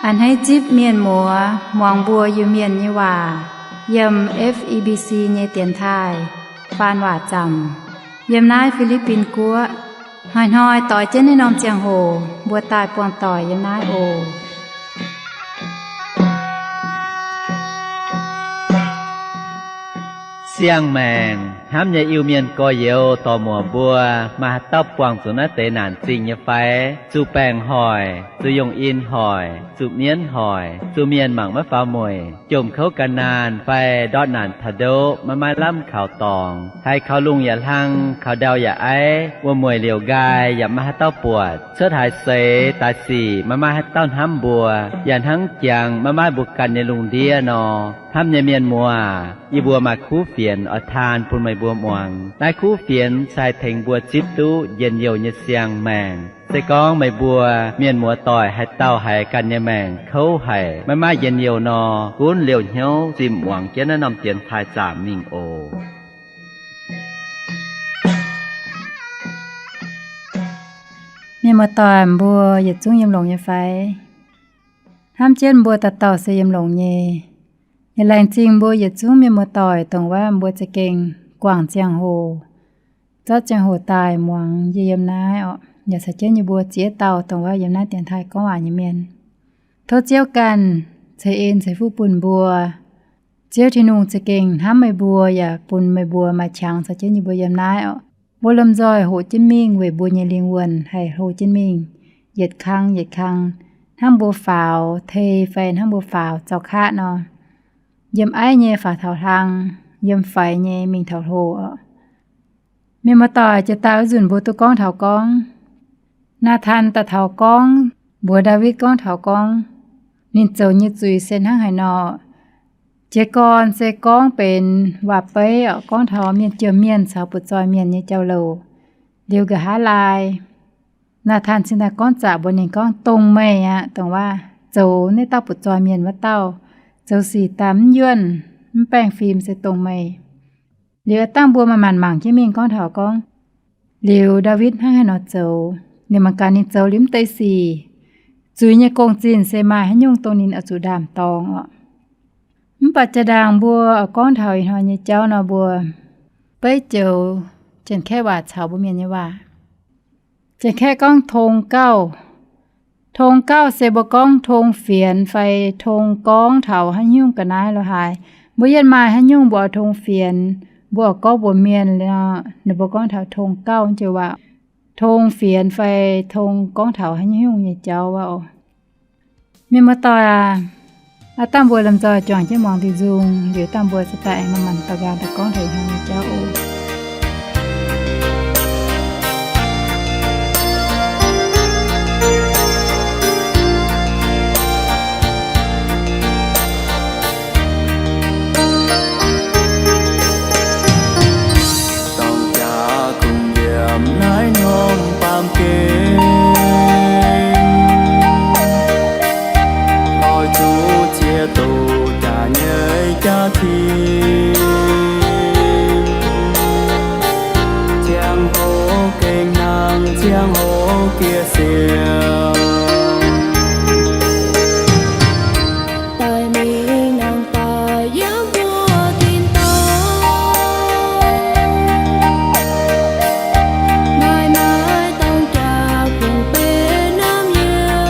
A'hneiv zipv mienh muoz muangx mbuo Iu-Mienh nyei waac yiem F E B C nyei dienx taaih faan waac zaamc yiem naaiv Fi^li^bin Guoqv. Hnoi-hnoi doix jienv naaiv norm ziangh hoc mbuo daaih buangh doic yiem naaiv oc. Siang-maengc hnamv nyei Iu-Mienh gorx-youz dorc-muoc mbuo, maaih haaix dauh buangh zuqc naaiv deix naanc zingh nyei fai? Zuqc baengc hoic, zuqc yongh in hoic, zuqc mienv hoic, zuqc mienh mangc maiv faaux mueic, jomc kouv gan naanh fai ndortv naanc taux ndoqv maiv maaih lamh kaux dorngx, haiz kaux lungh yaac hlang, kaux ndau yaac aiv, wuom-mueic liouc nqaai yaac maiv maaih haaix dauh buatc, cuotv haaix seix daaih sic maiv maaih haaix dauh hnamv mbuo, yaac hnangv jangx maiv maaih mbuo ganh nyei lungh ndiev nor. Hnamv nyei mienh muoz, yie mbuo maaih kuv fienx oix taan bun meih mbuo muangx. Naaiv kuv fienx se haih tengx mbuo zipv duqv njien-youh nyei siang-maengc. Se gorngv meih mbuo mienh muoz-doic haaix dauh haiz ganh nyei maengc kouv haic, maiv maaih njien-youh nor, gunv liouh hnyouv zimh muangx jienv naaiv norm dienx taaih zaamc mingh oc. Mienh muoz-doic mbuo yietc zungv yiem longx nyei fai? Hnamv jienv mbuo dauh dauh se yiem longx nyei. Yaac laengz zingh mbuo yietc zungv mienh muoz-doic dongh wuov mbuo za'gengh guangc ziangh hoc, zorqv ziangh hoc daaih muangx yie yiem naaiv oc. Yaac caux jienv yie mbuo ziex dauh dongh wuov yiem naaiv dienx taaih gorngv waac nyei mienh. Tov Ziouv ganh ceix en ceix fuqv bun mbuo. Ziouv Tin-Hungh za'gengh hnamv meih mbuo yaac bun meih mbuo maaih qangx caux jienv yie mbuo yiem naaiv oc. Mbuo lomh nzoih hoqc jienv mingh weic mbuo nyei lingh wuonh haih hlo jienv mingh yietc kang yietc kang, hnangv mbuo faaux tei fai hnangv mbuo faaux zaux kaqv nor. Yiem aiv nyei faaux taux hlang, yiem faix nyei mingh taux hlo oc. Mienh muoz-doic, jiex daaih wuov nzunc mbuo duqv gorngv taux gorngv Naa^tan daaih taux gorngv mbuox Ndaawitv gorngv taux gorngv ninh zoux nyei zuiz se hnangv haaix nor. Jiez gorn se gorngv benx waac-beiv oc, gorngv taux mienh jomc mienh caux butv-zoih mienh nyei jauv-louc. Liuz nqa'haav laai, Naa^tan cingx daaih gorngv zaqc mbuox ninh gorngv, Dongh meih aqv, dongh wuov zoux naaiv dauh butv-zoih mienh wuov dauh, zoux sic daaih mv yuonh, mv baengh fim se dongh meih. Liuz aav dangh mbuo manc-manc mangc jienv mingh gorngv taux gorngv, liuz Ndaawitv hnangv haaix nor zoux, ninh mangc gaax ninh zoux liuz mv deix sic, zuiz nyei gong-zinh se maaih haaix nyungc dongh ninh oix zuqc ndaam-dorngx oc. Mv baac jaa-ndaangc mbuo oix gorngv taux ih hnoi nyei jauv nor, mbuo beiv joux Janx-Kaeqv waac caux mbuo Mienh nyei waac. Janx-Kaeqv gorngv tong gauh. Tong gauh se mbuo gorngv tong fienx fai tong gorngv taux haaix nyungc ga'naaiv lo haaix. Mbuo yienh maaih haaix nyungc mbuo oix tong fienx, mbuo oix gorngv mbuox mienh nor, ninh mbuo gorngv taux tong gauh joux waac. Tong fienx fai tong gorngv taux haaix nyungc nyei jauv wuov oc. Mienh muoz-doic aac, aav dangh mbuo lomh nzoih juangc jienv muangx diuh nzung, liuz dangh mbuo se daaih aengx manc-manc daux nqaang daaih gorngv taux ih hnoi nyei jauv oc. Dorng jaax kungx yiem naaiv norm baamh gen, oix zuqc ziex doqc jaax nyei jaa-dingh. Ziangh hoc gengh hnangv ziangh hoc giex siemv. Daaih mingh nangh daaih yiem mbuo tin dorngh, maaih maaih dorng jaax kungx benx norm yiem,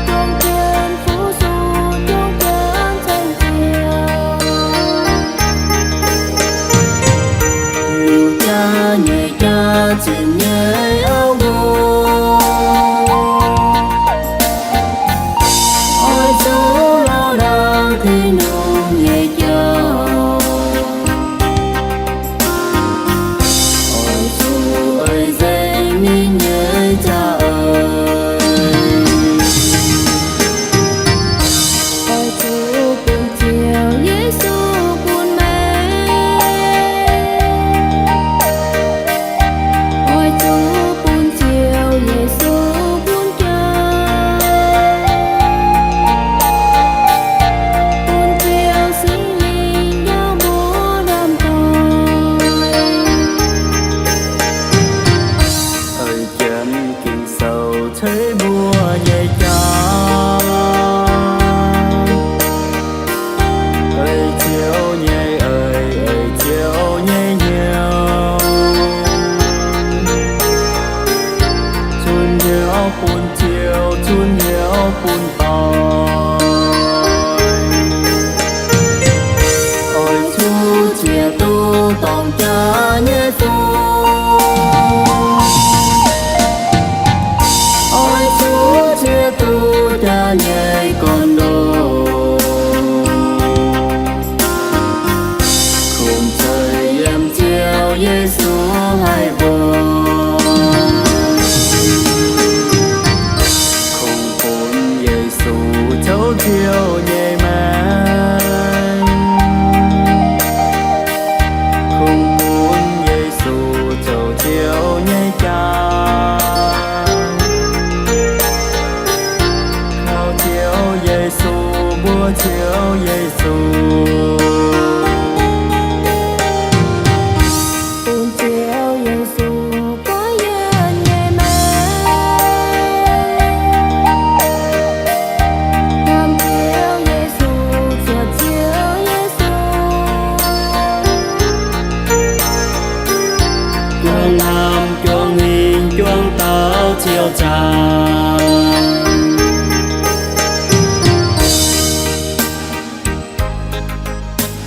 jung jienv fuqv suqv jung jienv ceng-ziouc, liuz jaa nyei jaa zuiz bun doic. Oix zuqc ziex duqv dorngc jaax nyei fun. Oix zuqc ziex duqv jaax nyei gorn-ndoqv. Kungx zeiz yiem Ziouv Yesu haih mbuo. Kungx bun Yesu zoux Ziouv nyei maengc. Kungx bun Yesu zoux Ziouv nyei jaa. Kaux Ziouv Yesu, mbuox Ziouv Yesu. Bun Ziouv Yesu guangc yie nyei maengc. Hnamv Ziouv Yesu, ziouc Ziouv Yesu. Juangc lamh juangc hingh juangc dauh Ziouv zaangc.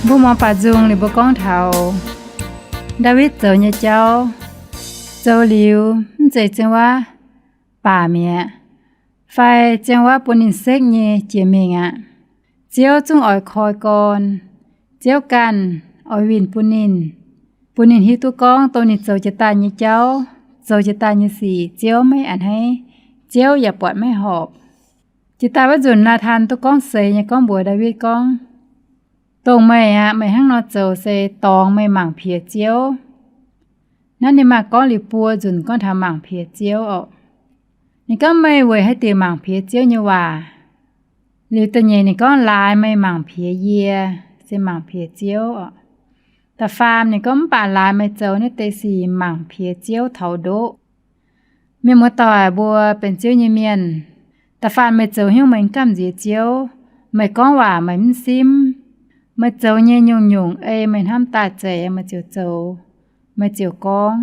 Mbuo muangx baac nzung liuz mbuo gorngv taux Ndaawitv zoux nyei jauv, zoux liuz mv zeiz ziangh waac baac mi'aqv, fai ziangh waac bun ninh sekv nyei jiex mingh aqv. Ziouv zungv oix koi gorn. Ziouv ganh oix winh bun ninh, bun ninh hiuv duqv gorngv dongh ninh zoux jiex daaih nyei jauv, zoux jiex daaih nyei sic, Ziouv maiv a'hneiv, Ziouv yaac buatc maiv horpc. Jiex daaih wuov nzunc Naatan duqv gorngv seix nyei gorngv mbuox Ndaawitv gorngv, dongh meih aqv, meih hnangv nor zoux se dorngx meih mangc piex Ziouv. Naaiv ninh maaih gorngv liuz buo nzunc gorngv taux mangc piex Ziouv oc. Ninh gorngv, meih weic haaix diuc mangc piex Ziouv nyei waac? Liuz da'nyeic ninh gorngv, laaix meih mangc piex yie se mangc piex Ziouv oc. Da'faam ninh gorngv, mv baac laaix meih zoux naaiv deix sic mangc piex Ziouv taux ndoqv. Mienh muoz-doic, mbuo benx Ziouv nyei mienh, da'faanh meih zoux haaix nyungc meih gamh nziex Ziouv, meih gorngv waac meih mv simv, meih zoux nyei nyungc-nyungc ei meih hnamv daaih zeiz meih ziouc zoux, meih ziouc gorngv,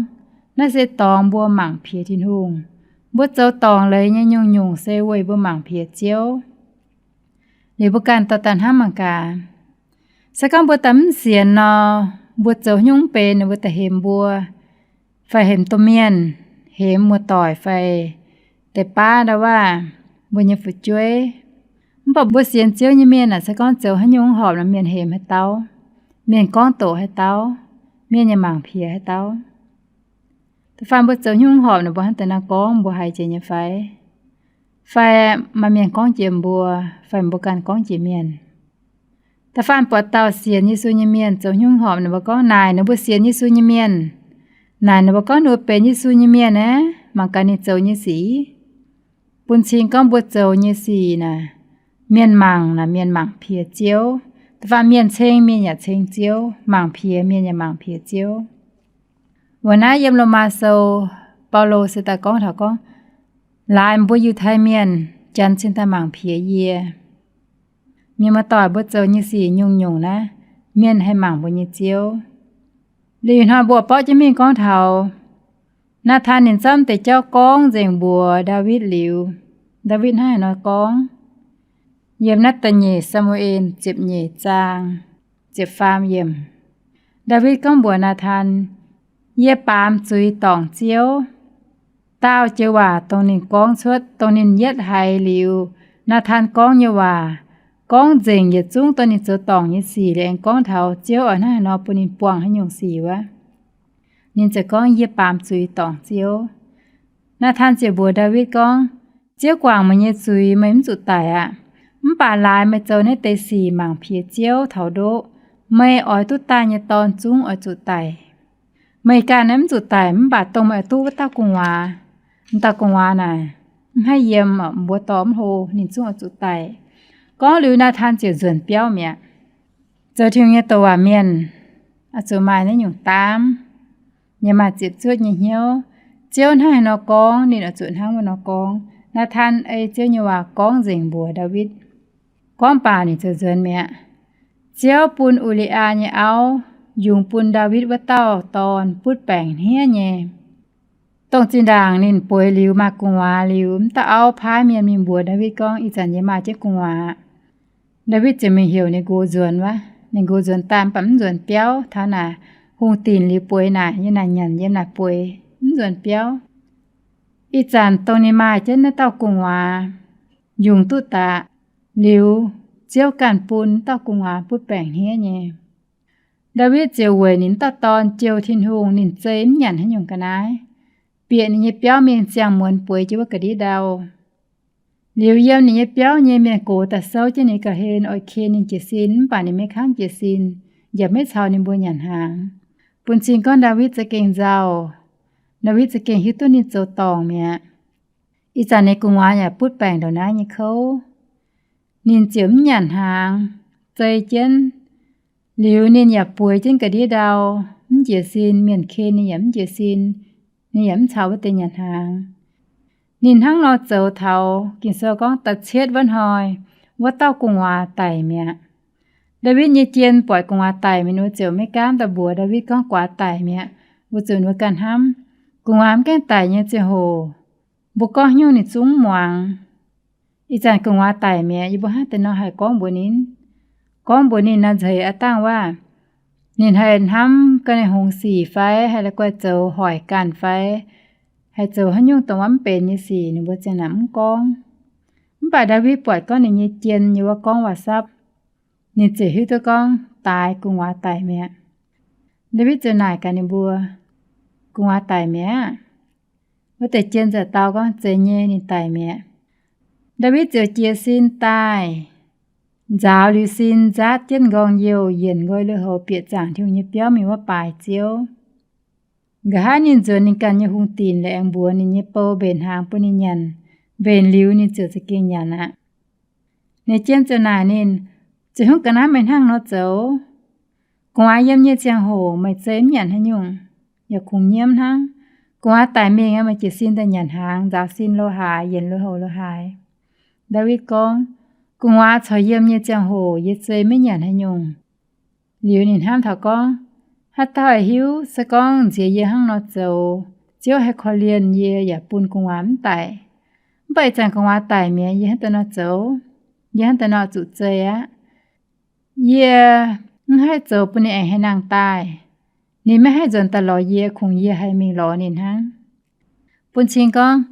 naaiv se dorngx mbuo mangc piex Tin-Hungh. Mbuo zoux dorngc leiz nyei nyungc-nyungc se weic mbuo mangc piex Ziouv. Liuz mbuo ganh dorh daaih hnamv mangc gaax, se gorngv mbuo daaih mv sienx nor, mbuo zoux haaix nyungc mv benx, ninh mbuo daaih hemx mbuo, fai hemx domh mienh, hemx muoz-doic fai deix baav ndau-waav, mbuo nyei fu'jueiv. Mv baac mbuo sienx Ziouv nyei mienh aah, se gorngv zoux haaix nyungc horpc nor, mienh hemx haaix dauh, mienh gorngv doqc haaix dauh, mienh yaac mangc piex haaix dauh. Da'faanh mbuo zoux haaix nyungc horpc nor, mbuo hnangv deix nor gorngv, mbuo haiz jiex nyei fai? Fai maaih mienh gorngv jiex mbuo, fai mbuo ganh gorngv jiex mienh? Da'faanh buatc dauh sienx Yesu nyei mienh zoux haaix nyungc horpc nor, mbuo gorngv naaic ninh mbuo sienx Yesu nyei mienh, naaic ninh mbuo gorngv ninh mbuo benx Yesu nyei mienh aeqv, mangc gaax ninh zoux nyei sic. Bun cing gorngv mbuo zoux nyei sic naaic, mienh mangc naaic, mienh mangc piex Ziouv. Da'faanh mienh ceng, mienh yaac ceng Ziouv, mangc piex, mienh yaac mangc piex Ziouv. Weic naaiv yiem Lomaa Sou, Baulo se daaih gorngv taux gorngv, laaix mbuo Yiutai Mienh janx cingx daaih mangc piex yie. Mienh muoz-doic, mbuo zoux nyei sic nyungc-nyungc naaiv, mienh haih mangc mbuo nyei Ziouv. Liuz hnoi mbuo borqv jienv mingh gorngv taux Naatan ninh zorqv deix jauv gorngv nzengc mbuox Ndaawitv liuz, Ndaawitv hnangv haaix nor gorngv? Yiem naaiv da'nyeic Saa^mu^en ziepc nyeic zaang ziepc faam yiemc, Ndaawitv gorngv mbuox Naatan, yie baamz zuiz dorngc Ziouv. Daauh joux waac dongh ninh gorngv cuotv, dongh ninh yietv haiz liuz, Naatan gorngv nyei waac, gorngv nzengc yietc zungv dongh ninh zoux dorngc nyei sic liuz, aengx gorngv taux Ziouv oix hnangv haaix nor bun ninh buangh haaix nyungc sic wuov, ninh ziouc gorngv, yie baamz zuiz dorngc Ziouv. Naatan ziouc mbuox Ndaawitv gorngv, Ziouv guangc meih nyei zuiz, meih mv zuqc daic aqv. Mv baac laaix meih zoux naaiv deix sic mangc piex Ziouv taux ndoqv, meih oix duqv daaih nyei dorn zungv oix zuqc daic. Meih ganh naaiv mv zuqc daic, mv baac dongh meih oix duqv wuov dauh gu'nguaaz, m'dauh gu'nguaaz naaic mv haih yiem, mbuo dorh mv hlo, ninh zungv oix zuqc daic. Gorngv liuz Naatan ziouc nzuonx biauv mi'aqv. Zoux Tin-Hungh nyei douc waac mienh oix zuqc maaih naaiv nyungc daamv, yaac maaih ziepc zuoqv nyei hnyouv. Ziouv hnangv haaix nor gorngv, ninh oix zuqc hnangv wuov nor gorngv. Naatan ei Ziouv nyei waac gorngv nzengc mbuox Ndaawitv. Gorngv baac ninh ziouc nzuonx mi'aqv. Ziouv bun U^li^yaa nyei auv yungz bun Ndaawitv wuov dauh dorn butv baengc hniev nyei. Dongh zinh ndaangc ninh bueix liuz maaih gu'nguaaz liuz, m'dauh auv paaiv mienh mingh mbuox Ndaawitv gorngv, Ih zanc yie maaih jienv gu'nguaaz. Ndaawitv ziouc mingh heuc ninh nqox nzuonx wuov. Ninh nqox nzuonx daaih mv baac mv nzuonx biauv. Taux naaic hungh dinc liuz bueix naaic, yiem naaic nyanc yiem naaic bueix, mv nzuonx biauv. Ih zanc dongh ninh maaih jienv naaiv dauh gu'nguaaz yungz duqv daqc liuz, Ziouv ganh bun dauh gu'nguaaz butv baengc hniev nyei. Ndaawitv ziouc weic ninh dauh dorn jouh Tin-Hungh, ninh zei mv nyanc haaix nyungc ga'naaiv, bieqc ninh nyei biauv mingh ziangh muonz bueix jienv wuov ga'ndiev ndau. Liuz yiem ninh nyei biauv nyei mienh gox daaih souv jienv ninh ga'hlen oix ken ninh jiez sin, mv baac ninh maiv kangv jiez sin, yaac maiv caux ninh mbuo nyanc hnaangx. Bun cing gorngv Ndaawitv za'gengh nzauh. Ndaawitv za'gengh hiuv duqv ninh zoux dorngc mi'aqv. Ih zanc ninh gu'nguaaz yaac butv baengc ndongc naaiv nyei kouv. Ninh ziouc mv nyanc hnaangx, zei jienv. Liuz ninh yaac bueix jienv ga'ndiev ndau, mv jiez sin, mienh ken ninh yaac mv jiez sin, ninh yaac mv caux wuov deix nyanc hnaangx. Ninh hnangv nor zoux taux Ging-Sou gorngv da'cietv wuov hnoi, wuov dauh gu'nguaaz daic mi'aqv. Ndaawitv nyei jien buatc gu'nguaaz daic mi'aqv, ninh mbuo ziouc maiv gaamv daaih mbuox Ndaawitv gorngv gu'nguaaz daic mi'aqv. Mbuo zuqc ninh mbuo ganh hnamv, gu'nguaaz mv gaengh daic nyei ziangh hoc, mbuo gorngv haaix nyungc ninh zungv mv muangx. Ih zanc gu'nguaaz daic mi'aqv, yie mbuo hnangv deix nor haih gorngv mbuox ninh? Gorngv mbuox ninh naaiv nzeix aqv dangh waac. Ninh haih hnamv ga'naaiv hngongx sic fai haih la'guaih zoux hoic ganh fai haih zoux haaix nyungc dongh wuov mv benx nyei sic, ninh mbuo ziang naaic mv gorngv. Mv baac Ndaawitv buatc gorngv ninh nyei jien nyei wuov gorngv waac-sapv, ninh ziouc hiuv duqv gorngv daaix gu'nguaaz daic mi'aqv. Ndaawitv ziouc naaic gaax ninh mbuo, Gu'nguaaz daic mi'aqv? Wuov deix jien ziouc dau gorngv, Zeiz nyei, ninh daic mi'aqv. Ndaawitv ziouc jiez sin daaih, nzaaux liuz sin, nzaatv jienv nqorngv-youh, yienc nqoi lui-houx, bieqc zaangc Tin-Hungh nyei biauv mingh wuov baaix Ziouv. Nqa'haav ninh nzuonx ninh ganh nyei hungh dinc liuz aengx mbuox ninh nyei bou mbenc hnaangx bun ninh nyanc. Mbenc liuz ninh ziouc za'gengh nyanc aqv. Ninh jien ziouc naaic ninh, Zeiz hungv ga'naaiv meih hnangv nor zoux? Gu'nguaaz yiem nyei ziangh hoc meih zei mv nyanc haaix nyungc, yaac kungx nyiemv hnangv. Gu'nguaaz daic mingh aqv, meih jiez sin daaih nyanc hnaangx, nzaaux sin lo haaix, yienc lui-houx lo haaix. Ndaawitv gorngv, Gu'nguaaz corc yiem nyei ziangh hoc yie zei maiv nyanc haaix nyungc. Liuz ninh hnamv taux gorngv, Haaix dauh haih hiuv, se gorngv nziex yie hnangv nor zoux, Ziouv haih korv-lienh yie yaac bun gu'nguaaz mv daic. Mv baac ih zanc gu'nguaaz daic mi'aqv, yie hnangv deix nor zoux, yie hnangv deix nor zuqc zei aqv. Yie mv haih zoux bun ninh aengx haih nangh daaih. Ninh maiv haih nzuonx daaih lorz yie, kungx yie haih mingh lorz ninh hnangv. Bun cing gorngv,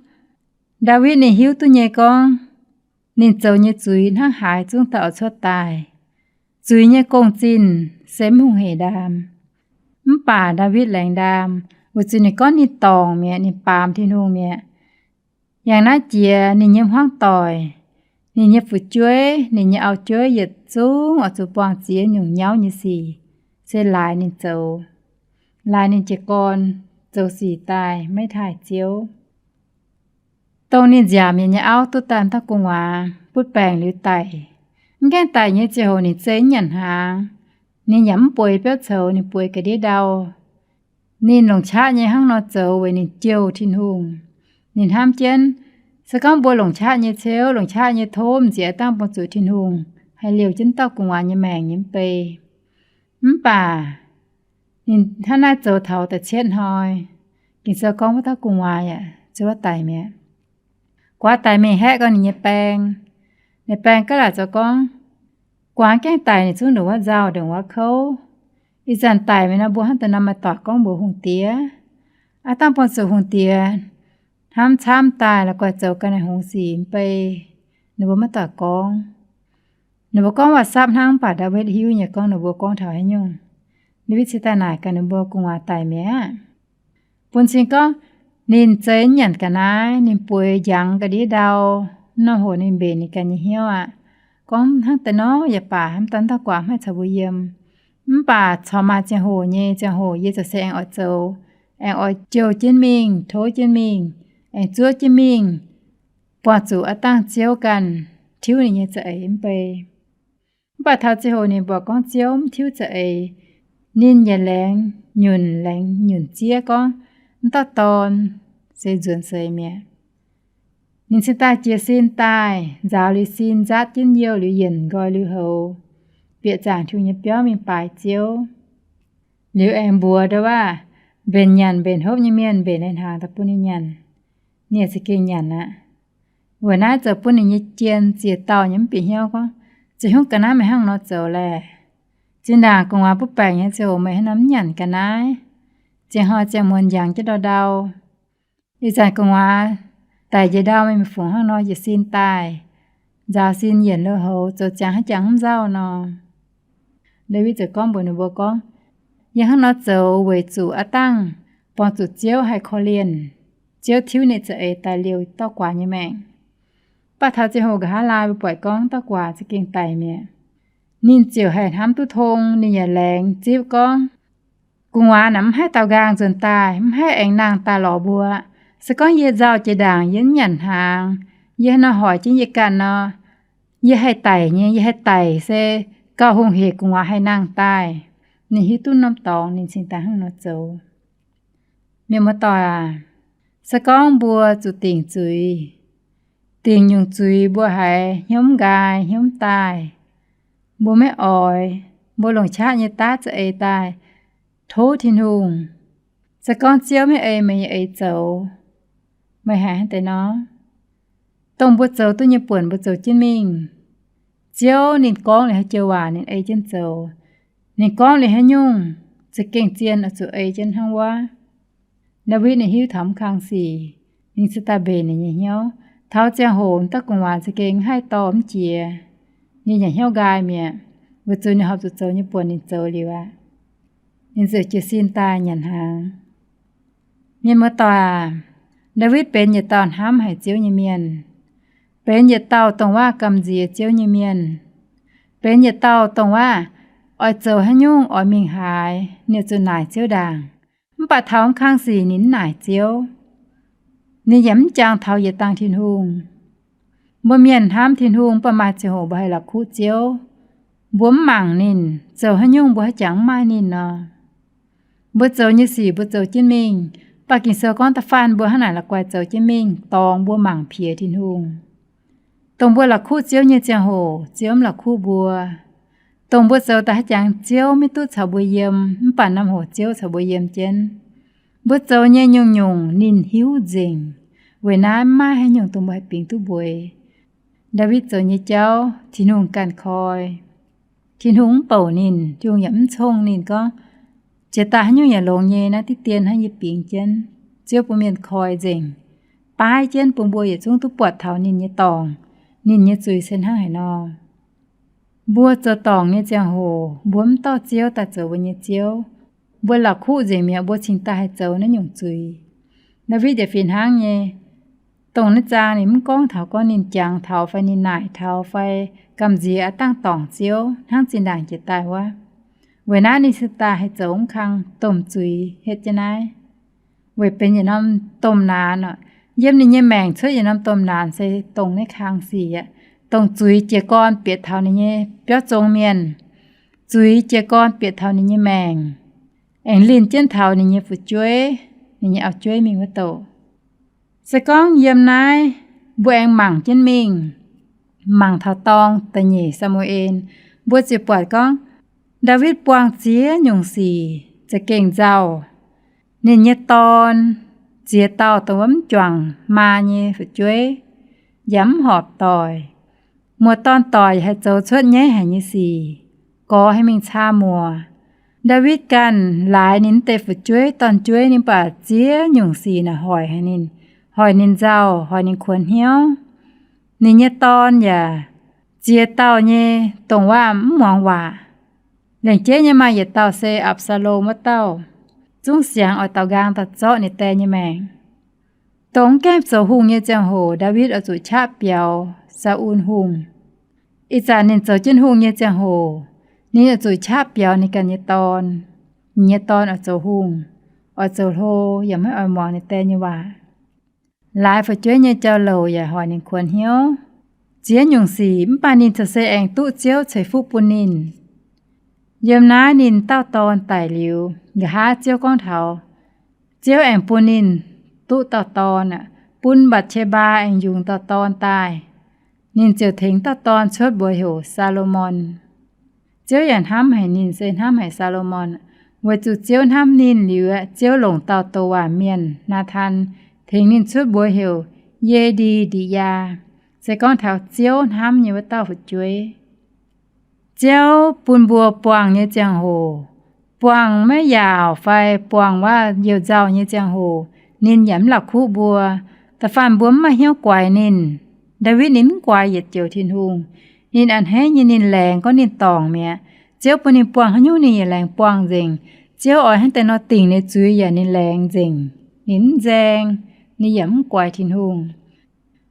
Ndaawitv ninh hiuv duqv nyei gorngv, ninh zoux nyei zuiz hnangv haaix zungv daaih oix cuotv daaih. Zuiz nyei gong-zinh se mv hungh heic ndaam. Mv baac Ndaawitv laengz ndaam, weic zuqc ninh gorngv ninh dorngc mi'aqv, ninh baamz Tin-Hungh mi'aqv. Yangh naaiv jiex ninh nyei hmuangv doic, ninh nyei fu'jueiv, ninh nyei auv-jueiv yietc zungv oix zuqc buangh ziex nyungc nyauv nyei sic, se laaix ninh zoux, laaix ninh jiez gorn zoux sic daaih maiv taaih Ziouv. Dongh ninh nziaauc mienh nyei auv duqv daaih dauh gu'nguaaz butv baengc liuz daic. Mv gaengh daic nyei ziangh hoc ninh zei mv nyanc hnaangx. Ninh yaac mv bueix biauv coux, ninh bueix ga'ndiev ndau. Ninh longc qaqv nyei hnangv nor zoux weic ninh jouh Tin-Hungh. Ninh hnamv jienv, se gorngv mbuo longc qaqv nyei ceuv, longc qaqv nyei tov m'nziex dangh bun zuqc Tin-Hungh haih liouh jienv dauh gu'nguaaz nyei maengc nyei mv bei. Mv baac ninh hnangv naaiv zoux taux da'cietv hnoi, Ging-Sou gorngv wuov dauh gu'nguaaz yaac ziouc daic mi'aqv. Gu'nguaaz daic mingh haeqv gau ninh nyei baeng. Ninh baeng gaav laaic zoux gorngv, Gu'nguaaz gaengh daic ninh zungv ndongc wuov nzauh ndongc wuov kouv. Ih zanc daic mingh nor mbuo hnangv deix nor maaih doic gorngv mbuox hungh diex. Aav dangh buangh zuqc hungh diex hnamv camv daaih la'guaih zoux ga'naaiv hngongx sic mv bei, ninh mbuo maiv doic gorngv. Ninh mbuo gorngv waac-sapv hnangv, mv baac Ndaawitv hiuv nyei gorngv ninh mbuo gorngv taux haaix nyungc. Ndaawitv cingx daaih naaic gaax ninh mbuo gu'nguaaz daic mi'aqv. Bun cing gorngv ninh zei mv nyanc ga'naaiv, ninh bueix njangx ga'ndiev ndau, mv norm hoc ninh mbenc ninh ganh nyei hnyouv aqv. Gorngv hnangv deix nor yaac baac, hnamv daaih dauh gu'nguaaz maiv caux mbuo yiem. Mv baac corc maaih ziangh hoc nyei, ziangh hoc yie ziouc se aengx oix zoux, aengx oix jouh jienv mingh, tov jienv mingh, aengx zuov jienv mingh, buangh zuqc aav dangh Ziouv ganh tiuv ninh nyei za'eix mv bei. Mv baac taux ziangh hoc ninh mbuox gorngv Ziouv mv tiuv za'eix, ninh yaac laengz nyunc, laengz nyunc zieqv gorngv, M'dauh dorn se nzuonx seix mi'aqv. Ninh cingx daaih jiez sin daaih, nzaaux liuz sin, nzaatv jienv youh liuz yienc nqoi lui-houx, bieqc zaangc Tin-Hungh nyei biauv mingh baaix Ziouv. Liuz aengx mbuox ndau waac, mbenc nyanc mbenc hopv nyei mienh mbenc leiz-hnaangx daaih bun ninh nyanc. Ninh za'gengh nyanc aqv. Weic naaiv zoux bun ninh nyei jien ziex dauh nyei mv bieqc hnyouv gorngv, Ziouv hnyouv ga'naaiv meih hnangv nor zoux laeh? Zinh ndaangc gu'nguaaz butv baengc nyei ziangh hoc meih hnangv nor mv nyanc ga'naaiv, ziangh hnoi ziangh muonz njangx jienv ndau-ndau. Ih zanc gu'nguaaz daic njiec ndau, meih mingh fungc hnangv nor jiez sin daaih, nzaaux sin yienc lui-houx, zoux ziangx haaix jangx mv nzauh nor. Ndaawitv ziouc gorngv mbuox ninh mbuo gorngv, Yie hnangv nor zoux weic zuqc aav dangh buangh zuqc Ziouv haih korv-lienh. Ziouv tiuv ninh za'eix daaih liouh dauh guaax nyei maengc. Mv baac taux ziangh hoc nqa'haav laai mbuo buatc gorngv dauh guaax za'gengh daic mi'aqv. Ninh ziouc haih hnamv duqv tong, ninh yaac laengz zipv gorngv, Gu'nguaaz naaic mv haih daaux nqaang nzuonx daaih, mv haih aengx nangh daaih lorz mbuo. Se gorngv yie nzauh jiex ndaangc, yie mv nyanc hnaangx, yie hnangv nor hoic jienv yie ganh nor, yie haih daic nyei. Yie haih daic se gauh hungh heic gu'nguaaz haih nangh daaih. Ninh hiuv duqv norm dorngx, ninh cingx daaih hnangv nor zoux. Mienh muoz-doic aac, se gorngv mbuo zuqc dingc zuiz, dingc nyungc zuiz mbuo haiz hnyouv mv nqaai, hnyouv mv daaih, mbuo maiv oix, mbuo longc qaqv nyei daav za'eix daaih tov Tin-Hungh, se gorngv Ziouv maiv ei meih nyei eix zoux, meih haiz hnangv deix nor? Dongh mbuo zoux duqv nyei buonc mbuo zoux jienv mingh. Ziouv ninh gorngv liuz haaix joux waac ninh ei jienv zoux. Ninh gorngv liuz haaix nyungc, za'gengh zien oix zuqc ei jienv hnangv wuov. Ndaawitv ninh hiuv taux mv kang sic, ninh cingx daaih mbenc ninh nyei hnyouv. Taux ziangh hoc dauh gu'nguaaz za'gengh haih dorh mv jiex. Ninh yaac hnyouv nqaai mi'aqv, weic zuqc ninh horpc zuqc zoux nyei buonc ninh zoux liuz aqv. Ninh ziouc jiez sin daaih nyanc hnaangx. Mienh muoz-doic aac, Ndaawitv benx yietc dauh hnamv haic Ziouv nyei mienh, benx yietc dauh dongh waac gamh nziex Ziouv nyei mienh, benx yietc dauh dongh waac oix zoux haaix nyungc oix mingh haaix, ninh zuqc naaic Ziouv ndaangc. Mv baac taux mv kang sic ninh mv naaic Ziouv. Ninh yaac mv jangx taux yietc dangh Tin-Hungh. Mbuo mienh hnamv Tin-Hungh, mv baac maaih ziangh hoc mbuo haih la'kuqv Ziouv. Mbuo mv mangc ninh, zoux haaix nyungc mbuo haaix jangx mv maaih ninh nor. Mbuo zoux nyei sic mbuo zoux jienv mingh, mv baac Ging-Sou gorngv da'faanh mbuo hnangv naaic la'guaih zoux jienv mingh dorngx mbuo mangc piex Tin-Hungh. Dongh mbuo la'kuqv Ziouv nyei ziangh hoc Ziouv mv la'kuqv mbuo. Dongh mbuo zoux daaih haaix jangx Ziouv maiv duqv caux mbuo yiem, mv baac norm hoc Ziouv caux mbuo yiem jienv. Mbuo zoux nyei nyungc-nyungc ninh hiuv nzengc. Weic naaiv maiv maaih haaix nyungc dongh mbuo haih bingx duqv mbueix. Ndaawitv zoux nyei jauv Tin-Hungh ganh koi. Tin-Hungh mv bouc ninh, Tin-Hungh yaac mv cong ninh gorngv, Jiex daaih haaix nyungc yaac longx nyei, naaiv diqv dien hnangv yie bingx jienv. Ziouv bun mienh koi nzengc, baaix jienv bun mbuo yietc zungv duqv buatc taux ninh nyei dorngc, ninh nyei zuiz se hnangv haaix nor. Mbuo zoux dorngc nyei ziangh hoc mbuo mv dorh Ziouv daaih zoux mbuo nyei Ziouv, mbuo la'kuqv nzengc mi'aqv, mbuo cingx daaih haih zoux naaiv nyungc zuiz. Ndaawitv yaac fih hnangv nyei. Dongh naaiv zaang ninh mv gorngv taux gorngv ninh jangx taux fai ninh naaic taux fai gamh nziex aav dangh dorngc Ziouv hnangv zinh ndaangc jiex daaih wuov. Weic naaiv ninh cingx daaih haih zoux mv kang domh zuiz hietv jienv naaiv. Weic benx yietc norm domh naanx oc. Yiem ninh nyei maengc cuotv yietc norm domh naanx se dongh naaiv kang sic aqv. Dongh zuiz jiez gorn bieqc taux ninh nyei biauv zong mienh, zuiz jiez gorn bieqc taux ninh nyei maengc, aengx linh jienv taux ninh nyei fu'jueiv, ninh nyei auv-jueiv mingh wuov douc. Se gorngv yiem naaiv mbuo aengx mangc jienv mingh, mangc taux dorng da'nyeic Saa^mu^en, mbuo ziouc buatc gorngv Ndaawitv buangh ziex nyungc sic za'gengh nzauh. Ninh nyei dorn, ziex dauh dongh wuov mv juangc maa nyei fu'jueiv, yaac mv horpc doic. Muoz-dorn-doic yaac haih zoux cuotv nyaiv haic nyei sic, gorx haih mingh caa muoc. Ndaawitv ganh laaix ninh deix fu'jueiv dorn-jueiv, ninh baac ziex nyungc sic naaic hoic haic ninh, hoic ninh nzauh, hoic ninh kuonx hnyouv. Ninh nyei dorn yaac ziex dauh nyei dongh waac mv muangx waac. Laengc jeiv nyei maaih yietc dauh se Apc^saa^lom wuov dauh, zungv siangx oix daaux nqaang daaih zorqv ninh die nyei maengc. Dongh mv gaengh zoux hungh nyei ziangh hoc Ndaawitv oix zuqc qaqv biaux Saa^un Hungh. Ih zanc ninh zoux jienv hungh nyei ziangh hoc, ninh oix zuqc qaqv biaux ninh ganh nyei dorn. Ninh nyei dorn oix zoux hungh, oix zoux hlo, yaac maiv oix muangx ninh die nyei waac. Laaix fu'jueiv nyei jauv-louc yaac hoic ninh kuonx hnyouv. Ziex nyungc sic mv baac ninh corc se aengx duqv Ziouv ceix fuqv bun ninh. Yiem naaiv ninh dauh dorn daic liuz, nqa'haav Ziouv gorngv taux Ziouv aengx bun ninh duqv dauh dorn aqv, bun Mbatc^qe^mbaa aengx yungz dauh dorn daaih. Ninh ziouc tengx dauh dorn cuotv mbuox heuc Saa^lo^morn. Ziouv yaac hnamv haic ninh se hnamv haic Saa^lo^morn aqv. Weic zuqc Ziouv hnamv ninh liuz, Ziouv longc dauh douc waac mienh, Naataan, tengx ninh cuotv mbuox heuc Ye^ndi^ndi^yaa, se gorngv taux Ziouv hnamv nyei wuov dauh fu'jueiv. Ziouv bun mbuo buangh nyei ziangh hoc, buangh maiv yaauc fai buangh waac youh nzauh nyei ziangh hoc, ninh yaac mv la'kuqv mbuo. Da'faanh mbuo mv maaih hnyouv guaix ninh. Ndaawitv ninh mv guaix yietc joux Tin-Hungh. Ninh a'hneiv nyei ninh laengz gorngv ninh dorngc mi'aqv. Ziouv bun ninh buangh haaix nyungc ninh yaac laengz buangh nzengc. Ziouv oix hnangv deix nor dingc ninh zuiz yaac ninh laengz nzengc. Ninh mv nzaeng, ninh yaac mv guaix Tin-Hungh.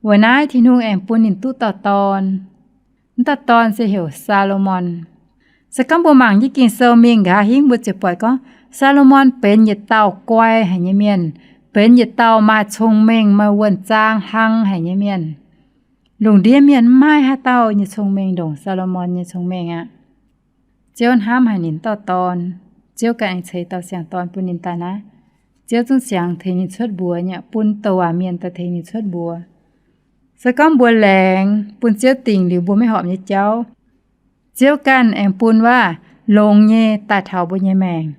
Weic naaiv Tin-Hungh aengx bun ninh duqv dauh dorn. Wuov dauh dorn se heuc Saa^lo^morn. Se gorngv mbuo mangc jienv Ging-Sou mingh nqa'haav hingv mbuo ziouc buatc gorngv Saa^lo^morn benx yietc dauh guai haic nyei mienh, benx yietc dauh maaih cong-mengh, maaih wuonh zaang hlang haic nyei mienh. Lungh ndiev mienh mv maaih haaix dauh nyei cong-mengh ndongc Saa^lo^morn nyei cong-mengh aqv. Ziouv hnamv haic ninh dauh dorn. Ziouv ganh aengx ceix dauh siang-dorn bun ninh daaih naaiv. Ziouv zungv siangx tengx ninh cuotv mbuox nyei, bun douc waac mienh daaih tengx ninh cuotv mbuox. Se gorngv mbuo laengz bun Ziouv dingc liuz mbuo maiv horpc nyei jauv, Ziouv ganh aengx bun waac longx nyei daaih taux mbuo nyei maengc.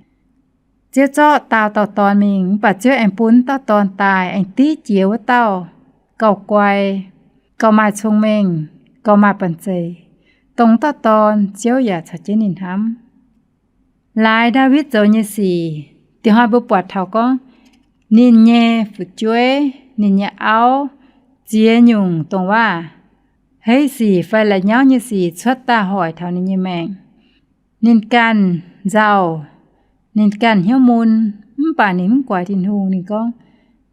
Ziouv zorqv daauh dauh dorn mingh, mv baac Ziouv aengx bun dauh dorn daaih aengx div jiex wuov dauh gauh guai, gauh maaih cong-mengh, gauh maaih banh zeic. Dongh dauh dorn Ziouv yaac caux jienv ninh hnamv. Laaix Ndaawitv zoux nyei sic, diex hnoi mbuo buatc taux gorngv ninh nyei fu'jueiv, ninh nyei auv, ziex nyungc dongh waac heiv sic fai la'nyauv nyei sic cuotv daaih hoic taux ninh nyei maengc. Ninh ganh nzauh, ninh ganh hnyouv mun, mv baac ninh mv guaix Tin-Hungh. Ninh gorngv,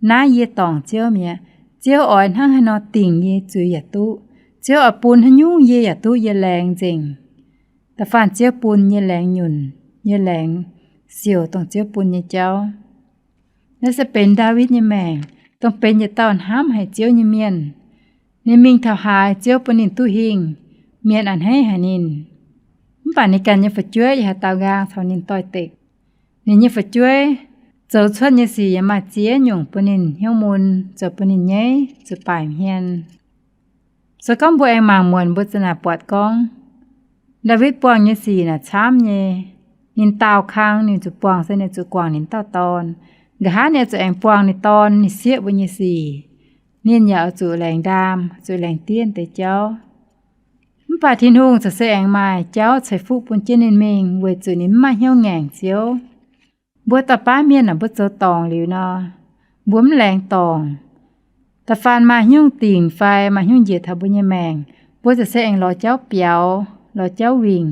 naaiv yie dorngc Ziouv mi'aqv. Ziouv oix hnangv haaix nor dingc yie zuiz yaac duqv. Ziouv oix bun haaix nyungc yie yaac duqv yie laengz nzengc. Da'faanh Ziouv bun nyei laengz nyunc, nyei laengz siouc dongh Ziouv bun nyei jauv. Naaiv se benx Ndaawitv nyei maengc, dongh benx yietc dauh hnamv haic Ziouv nyei mienh. Ninh mingh taux haaix Ziouv bun ninh duqv hingh, mienh a'hneiv haic ninh. Mv baac ninh ganh nyei fu'jueiv yaac haaix dauh nqaang caux ninh doix-dekc. Ninh nyei fu'jueiv zoux cuotv nyei sic yaac maaih ziex nyungc bun ninh hnyouv mun, zoux bun ninh nyaiv zuqc baaic hmien. Se gorngv mbuo aengx mangc muonc mbuo za'naaic buatc gorngv, Ndaawitv buangh nyei sic naaic camv nyei. Ninh daauh kang ninh zuqc buangh se ninh zuqc guangc ninh dauh dorn. Nqa'haav ninh oix zuqc aengx buangh ninh dorn ninh sieqv mbuo nyei sic. Ninh yaac oix zuqc laengz ndaam, zuqc laengz diev deix jauv. Mv baac Tin-Hungh corc se aengx maaih jauv ceix fuqv bun jienv ninh mingh weic zuqc ninh mv maaih hnyouv ngaengc Ziouv. Mbuo dauh baav mienh naaic mbuo zoux dorngc liuz nor, mbuo mv laengz dorngc. Da'faanh maaih hnyouv dingc fai maaih hnyouv njiec taux mbuo nyei maengc, mbuo corc se aengx lorz jauv biaux, lorz jauv wingc.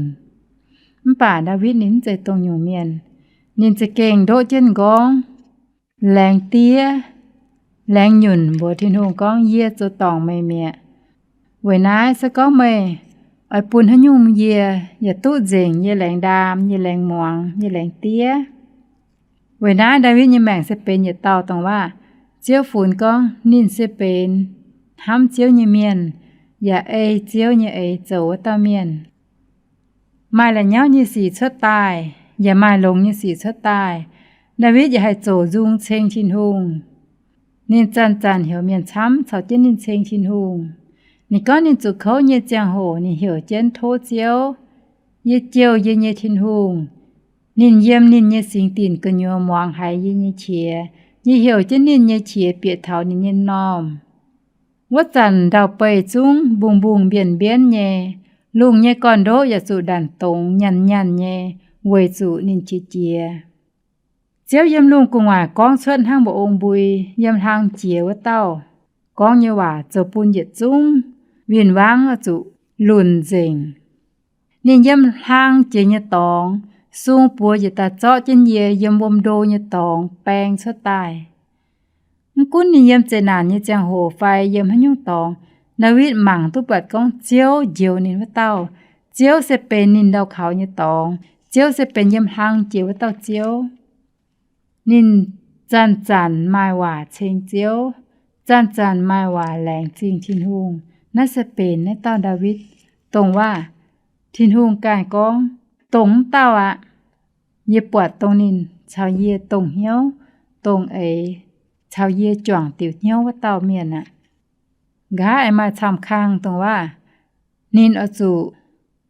Mv baac Ndaawitv ninh mv zeiz dongh nyungc mienh. Ninh za'gengh ndoqv jienv m'nqorngv, laengz diev, laengz nyunc mbuox Tin-Hungh gorngv, yie zoux dorngc meih mi'aqv. Weic naaiv se gorngv meih oix bun haaix nyungc yie, yaac duqv nzengc, yie laengz ndaam, yie laengz muangx, yie laengz diev. Weic naaiv Ndaawitv nyei maengc se benx yietc dauh dongh waac Ziouv funx gorngv ninh se benx hnamv Ziouv nyei mienh, yaac ei Ziouv nyei eix zoux wuov dauh mienh. Maaih la'nyauv nyei sic cuotv daaih, yaac maaih longx nyei sic cuotv daaih, Ndaawitv yaac haih zoux nzung ceng Tin-Hungh. Ninh zanc-zanc heuc mienh camv caux jienv ninh ceng Tin-Hungh. Ninh gorngv ninh zuqc kouv nyei ziangh hoc ninh heuc jienv tov Ziouv, yie jouh yie nyei Tin-Hungh. Ninh yiem ninh nyei singx dinc gu'nyuoz muangx haiz yie nyei qiex. Yie heuc jienv ninh nyei qiex bieqc taux ninh nyei m'normh. Wuov zanc ndau-beih zungv mbungh-mbungh mbienv-mbienv nyei, lungh nyei gorn-ndoqv yaac zuqc ndanc dongz nyanc nyanc nyei, weic zuqc ninh qiex jiez. Ziouv yiem lungh gu'nguaaic gorngv cuotv hnangv mba'ong mbui, yiem hlang jiex wuov dauh gorngv nyei waac zoux bun yietc zungv win-wangv oix zuqc lunc nzengc. Ninh yiem hlang jiex nyei dorngx sung buoz njiec daaih zorqv jienv yie yiem wuom ndo nyei dorngx baeng cuotv daaih. Mv gunv ninh yiem zeqc naanc nyei ziangh hoc fai yiem haaix nyungc dorngx, Ndaawitv mangc duqv buatc gorngv Ziouv njoux ninh wuov dauh. Ziouv se benx ninh ndau kaux nyei dorngx. Ziouv se benx yiem hlang jiex wuov dauh Ziouv. Ninh zanc-zanc maaih waac ceng Ziouv, zanc-zanc maaih waac laengz zingh Tin-Hungh. Naaiv se benx naaiv dauh Ndaawitv dongh waac Tin-Hungh ganh gorngv, dongh wuov dauh aqv. Yie buatc dongh ninh caux yie dongh hnyouv, dongh eix, caux yie juangc diuc hnyouv wuov dauh mienh aqv. Nqa'haav aengx maaih camv kang dongh waac ninh oix zuqc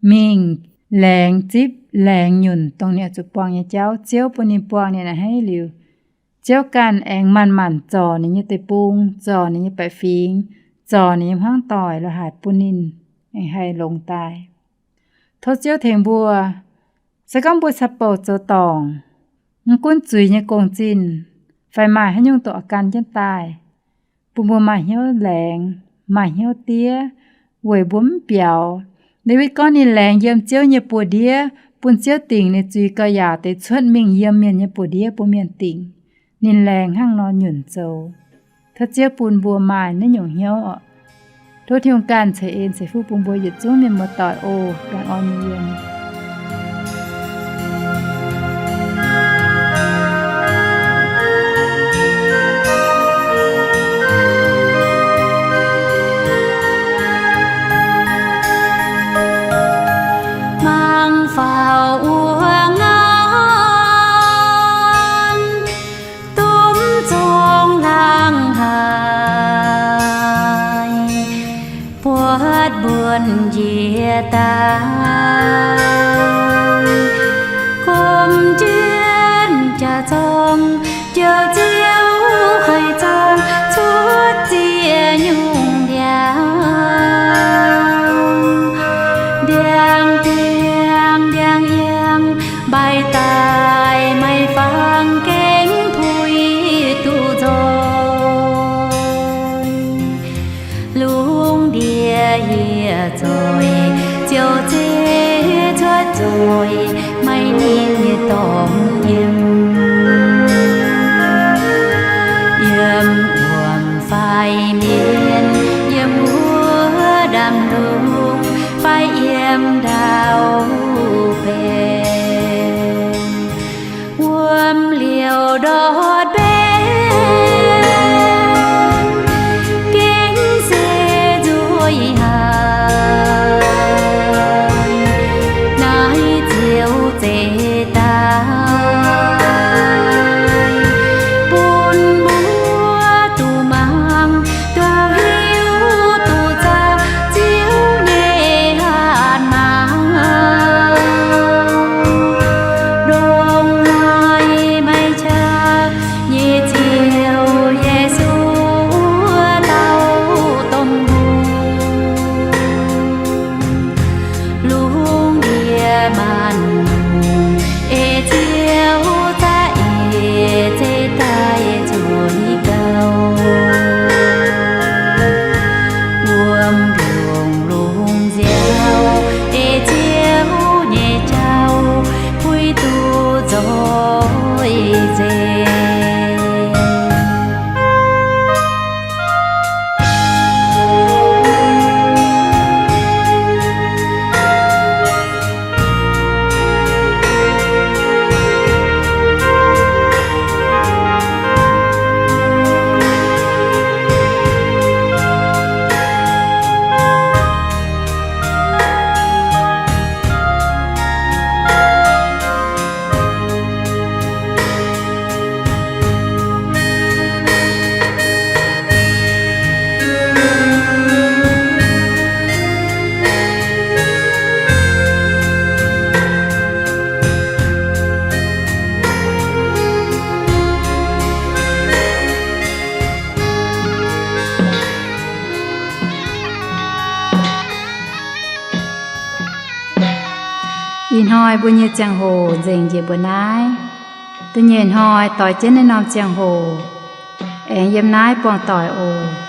mingh laengz zipv laengz nyunc dongh ninh oix zuqc buangh nyei jauv. Ziouv bun ninh buangh ninh a'hneiv liuz, Ziouv ganh aengx manc-manc zorc ninh nyei deic-bung, zorc ninh nyei baeqc fingx, zorc ninh nyei hmuangv doic lorz haic bun ninh aengx haih longx daaih. Tov Ziouv tengx mbuo, se gorngv mbuo caux bouc zoux dorngc, mv gunv zuiz nyei gong-zinh, fai maaih haaix nyungc doqc gan jienv daaih, bun mbuo maaih hnyouv laengz, maaih hnyouv diev, weic mbuo mv biaux. Ndaawitv gorngv ninh laengz yiem Ziouv nyei buoz-ndiev, bun Ziouv dingc ninh zuiz gauh yaauc deix cuotv mingh yiem mienh nyei buoz-ndiev bun mienh dingc. Ninh laengz hnangv nor nyunc zoux. Tov Ziouv bun mbuo maaih naaiv nyungc hnyouv oc. Tov Tin-Hungh ganh ceix en ceix fuqv bun mbuo yietc zungv mienh muoz-doic oc. Baengh orn nyei yiem. Mangc faaux wuov ngaanv, domh zong laangz haic, buatc mbuonx njiec daaih, gomh jienv jaax zorng, Njoux Ziouv haic zorng cuotv ziex nyungc ndiangx. Ndiangx diangx ndiangx yangh, mbaih daaih maiv fangx gengh puix duqv nzoih. Lungh ndiev hieh zoih, Ziouv zeiv cuotv nzoih, maiv ninh nyei dorngx yiem. Yiem wuom fai mienh, yiem wuov ndaamv-lungh fai yiem ndau-benx, wuom liouh ndortv mbenc, gengh se nzuih haic. Naaiv Ziouv zeiv daaih, bun mbuo duqv mangc, duqv hiuv, duqv zaah Ziouv nyei hatc maaz. Ndongc naaiv maiv qaqv nyei Ziouv Yesu wuov dauh domh hungh, lungh ndiev maanc nyungc, ei Ziouv za'eix zeiv daaih zueiz gauh. Wuom ndongc lungh nziaaux, ei Ziouv nyei jauv puix duqv nzoih nzengc. Ih hnoi mbuo nyei ziangh hoc nzengc njiec mbuo naaiv. Da'nyeic hnoi doix jienv naaiv norm ziangh hoc, aengx yiem naaiv buangh doic oc.